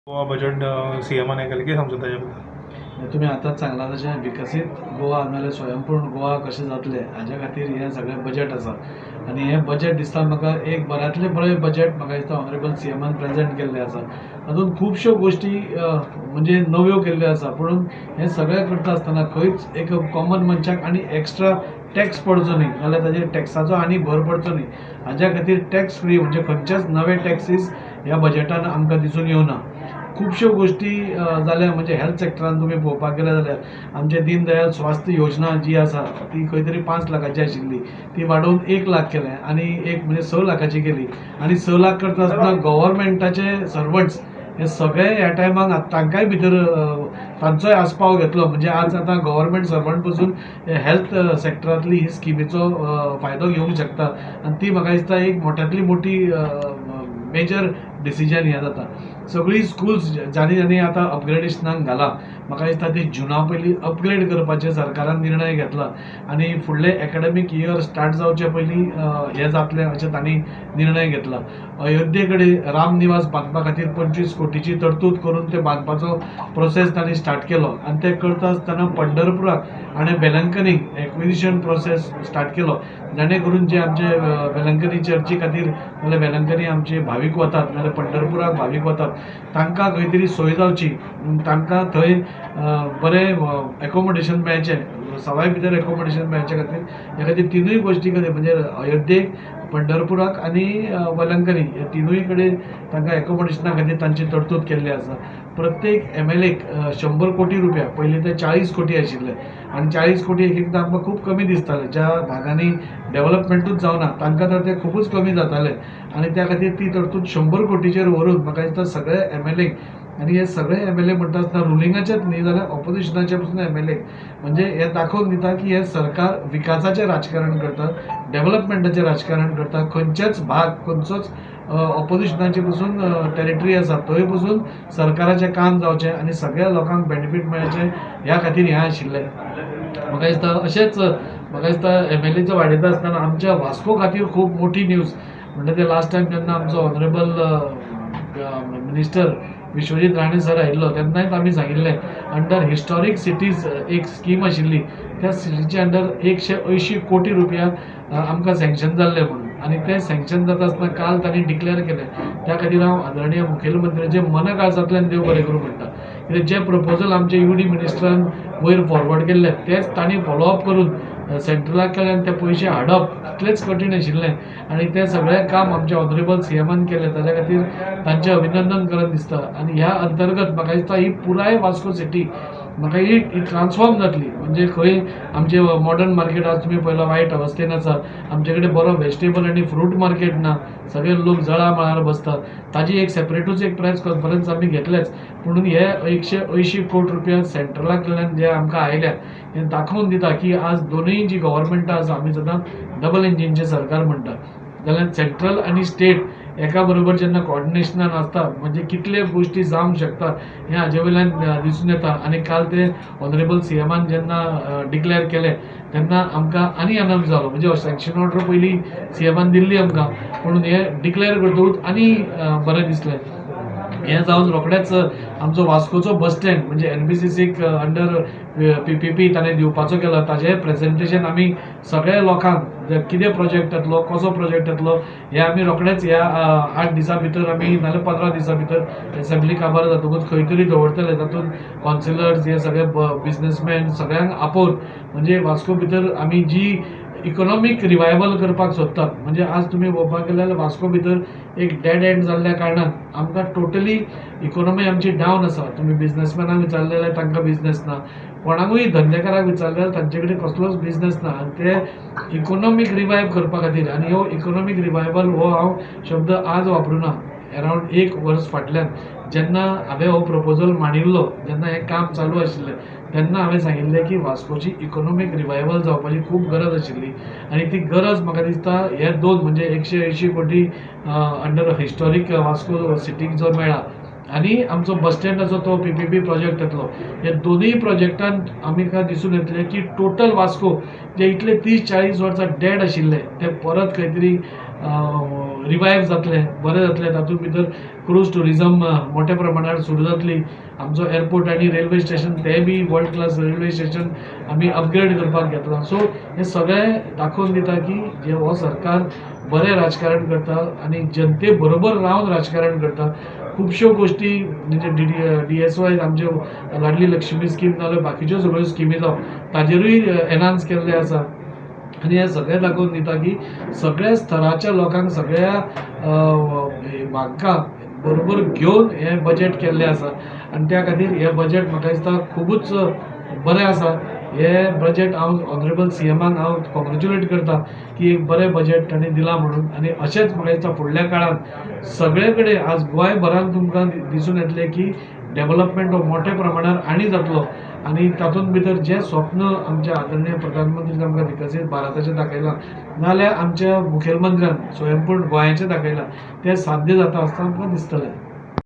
Goa budget सीएमान हे केलें, कितें समजता ताच्या बद्दल? तुमी आतांच सांगलां तशें, विकसीत गोवा नाल्यार स्वयंपूर्ण गोवा कशें जातलें हाज्या खातीर हें सगळें बजेट आसा. आनी हें बजेट दिसता म्हाका एक बऱ्यांतलें बरें बजेट म्हाका दिसता ऑनरेबल सीएमान प्रेजेंट केल्लें आसा. तातूंत खुबश्यो गोश्टी म्हणजे नव्यो केल्ल्यो आसा, पूण हें सगळें करता आसतना खंयच एक कॉमन मनशाक आनी एक्स्ट्रा टॅक्स पडचो न्ही, नाल्यार ताजेर टॅक्साचो आनी भर पडचो न्ही हाज्या खातीर टॅक्स फ्री, म्हणजे खंयचेच नवे टॅक्सीस ह्या बजेटान आमकां दिसून येवना. खुबश्यो गोश्टी जाल्या, म्हणजे हेल्थ सेक्टरान तुमी पळोवपाक गेले जाल्यार आमचे दीन दयाल स्वास्थ्य योजना जी आसा ती खंय तरी 5 लाखाची आशिल्ली, ती वाडोवन 1 लाख केलें आनी एक म्हणजे 6 लाखाची केली. आनी 6 लाख करता आसतना गव्हर्मेंटाचे सर्वंट्स हे सगळे ह्या टायमाक तांकांय भितर तांचोय आस्पाव घेतलो. म्हणजे आज आतां गव्हर्मेंट सर्वंट पसून हेल्थ सेक्टरांतली ही स्किमीचो फायदो घेवंक शकता आनी ती म्हाका दिसता एक मोट्यांतली मोटी मेजर डिसिजन हें जाता. सगळीं स्कुल्स जांणी जांणी आतां अपग्रेडेशनाक घाला, म्हाका दिसता ती जुना पयलीं अपग्रेड करपाचें सरकारान निर्णय घेतला आनी फुडलें एकाडेमीक इयर स्टार्ट जावचे पयलीं हें जातलें अशें तांणी निर्णय घेतला. अयोध्ये कडेन रामनिवास बांदपा खातीर 25 कोटीची तरतूद करून ते बांदपाचो प्रोसेस तांणी स्टार्ट केलो आनी ते करता आसतना पंढरपुराक आनी वेलंकनीक एक्विजिशन प्रोसेस स्टार्ट केलो, जाणे करून जे आमचे वेलंकनी चर्ची खातीर नाल्यार वेलंकनी आमचे भावीक वतात नाल्यार पंढरपुराक भावीक वतात तांकां खंय तरी सोय जावची, तांकां थंय बरें एकोमोडेशन मेळचें, सवाय भितर एकोमोडेशन मेळचे खातीर ह्या खातीर तिनूय गोश्टी खातीर म्हणजे अयोध्येक, पंढरपुराक आनी वेलंकनी ह्या तिनूय कडेन तांकां एकोमोडेशना खातीर तांची तरतूद केल्ली आसा. प्रत्येक एम एल एक 100 कोटी रुपया, पयलीं ते 40 कोटी आशिल्ले आनी 40 कोटी एक एकदां आमकां खूब कमी दिसताले. ज्या भागांनी डेवलपमेंटूच जावना तांकां तर ते खुबूच कमी जाताले आनी त्या खातीर ती तरतूद 100 कोटीचेर व्हरून म्हाका दिसता सगळे एम एल एक, आनी हे सगळे एम एल ए म्हणटा आसतना रुलिंगाचेच न्ही जाल्यार ऑपोजिशनाचे पसून एम एल ए, म्हणजे हे दाखोवन दिता की हे सरकार विकासाचें राजकारण करता, डेवलपमेंटाचें राजकारण करता. खंयचेच भाग, खंयचोच ऑपोजिशनाचे पसून टेरिटरी आसा थंय पसून सरकाराचें काम जावचें आनी सगळ्या लोकांक बेनिफीट मेळचें ह्या खातीर हें आशिल्लें. म्हाका दिसता अशेंच म्हाका दिसता एम एल एचो वाडयता आसतना आमच्या वास्को खातीर खूब मोठी न्यूज म्हणटा ते लास्ट टायम जेन्ना आमचो honourable minister Vishwajit Rane sir आयिल्लो तेन्नाय आमी सांगिल्लें, अंडर हिस्टॉरीक सिटीज एक स्कीम आशिल्ली, त्या सिटीच्या अंडर 180 कोटी रुपया आमकां सँक्शन जाल्ले म्हणून. आनी तें सँक्शन जाता आसतना काल तांणी डिक्लेअर केलें. त्या खातीर हांव आदरणीय मुखेलमंत्र्याचें मनकाळजांतल्यान देव बरें करूं म्हणटा, कित्याक जें प्रपोजल आमचे यू डी मिनिस्टरान वयर फॉरवर्ड केल्लें तेंच तांणी फॉलोअप करून सेंट्रला कडल्यान ते पयशे हाडप तितलेंच कठीण आशिल्लें आनी तें सगळें काम आमच्या ऑनरेबल सी एमान केलें, ताच्या खातीर तांचें अभिनंदन करन दिसता. आनी ह्या अंतर्गत म्हाका दिसता ही पुराय वास्को सिटी म्हाका ही ट्रान्सफॉर्म जातली. म्हणजे खंय आमचें मॉडर्न मार्केट आज तुमी पळयलां वायट अवस्थेन आसा, आमचे कडेन बरो वेजिटेबल आनी फ्रूट मार्केट ना, सगळे लोक जळा मळार बसतात. ताजी एक सेपरेटूच एक प्रेस कॉन्फरन्स आमी घेतलेच. पुणून हे 180 कोटी रुपया सेंट्रला कडल्यान जे आमकां आयल्या हें दाखोवन दिता की आज दोनूय जी गव्हर्मेंटां आसा, आमी सदांच डबल इंजिनचें सरकार म्हणटा, जाल्यार सेंट्रल आनी स्टेट एका बरोबर जेन्ना कॉर्डिनेशनान आसता म्हणजे कितले गोश्टी जावंक शकता हें हाजे वयल्यान दिसून येता. आनी काल ते ऑनरेबल सी एमान जेन्ना डिक्लेअर केलें तेन्ना आमकां आनी आनंद जालो. म्हणजे सँक्शन ऑर्डर पयलीं सी एमान दिल्ली आमकां, पूण हें डिक्लेअर करतकूच आनी बरें दिसलें. हें जावन रोखडेंच आमचो वास्कोचो बस स्टँड म्हणजे एन बी सी सीक अंडर पी पी पी ताणें दिवपाचो केला, ताजें प्रेजेंटेशन आमी सगळ्या लोकांक कितें प्रोजेक्ट येतलो, कसो प्रोजेक्ट येतलो हें आमी रोखडेंच ह्या 8 दिसां भितर आमी नाल्यार 15 दिसां भितर एसेंब्ली काबार जातकूच खंय तरी दवरतले. तातूंत कावन्सिलर्स हे सगळे बिजनसमॅन सगळ्यांक आपोवन म्हणजे वास्को भितर आमी जी इकॉनॉमीक रिवायवल करपाक सोदतात, म्हणजे आज तुमी पळोवपाक गेल्यार वास्को भितर एक डेड एंड जाल्ल्या कारणान आमकां टोटली इकॉनॉमी आमची डावन आसा. तुमी बिजनसमॅनाक विचारले जाल्यार तांकां बिजनस ना, कोणाकूय धंदेकाराक विचारले जाल्यार तांचे कडेन कसलोच बिजनस ना. आनी ते इकॉनॉमीक रिवायव करपा खातीर, आनी हो इकॉनॉमीक रिवायवल हो हांव शब्द आज वापरुना, अरावंड 1 वर्स फाटल्यान जेन्ना हांवें हो प्रपोजल मांडिल्लो, जेन्ना हें काम चालू आशिल्लें तेन्ना हांवें सांगिल्लें की वास्कोची इकॉनॉमीक रिवायवल जावपाची खूब गरज आशिल्ली आनी ती गरज म्हाका दिसता हे दोन म्हणजे 180 कोटी अंडर हिस्टॉरीक वास्को सिटीक जो मेळ्ळा आनी आमचो बस स्टँडाचो तो पी पी पी प्रोजेक्ट येतलो, हे दोनूय प्रोजेक्टान आमकां दिसून येतलें की टोटल वास्को जे इतले 30-40 वर्सां डेड आशिल्ले ते परत खंय तरी रिवायव जातलें, बरें जातलें. तातूंत भितर क्रूज ट्युरिजम मोठ्या प्रमाणार सुरू जातली. आमचो एअरपोर्ट आनी रेल्वे स्टेशन तें बी वर्ल्ड क्लास रेल्वे स्टेशन आमी अपग्रेड करपाक घेतलां. सो हें सगळें दाखोवन दिता की जे हो सरकार बरें राजकारण करता आनी जनते बरोबर रावन राजकारण करता. खुबश्यो गोश्टी म्हणजे DDSY आमच्यो लाडली लक्ष्मी स्कीम नाजाल्यार बाकीच्यो सगळ्यो स्किमी जावं ताजेरूय एनहान्स केल्ले आसा. आनी हें सगळें दाखोवन दिता की सगळ्या स्तराच्या लोकांक, सगळ्या भागांक बरोबर घेवन हें बजेट केल्लें आसा. आनी त्या खातीर हें बजेट म्हाका दिसता खुबूच बरें आसा. हें बजेट हांव ऑनरेबल सीएमाक हांव कॉंग्रेच्युलेट करता की एक बरें बजेट ताणें दिलां म्हणून. आनी अशेंच म्हाका दिसता फुडल्या काळांत सगळे कडेन आज गोंयभरान तुमकां दिसून येतलें की डेवलपमेंट हो मोठ्या प्रमाणार आनी जातलो. आनी तातूंत भितर जें स्वप्न आमच्या आदरणीय प्रधानमंत्री आमकां विकसीत भारताचें दाखयलां, नाजाल्यार आमच्या मुखेलमंत्र्यान स्वयंपूर्ण गोंयाचें दाखयलां, तें साध्य जाता आसतना आमकां दिसतलें.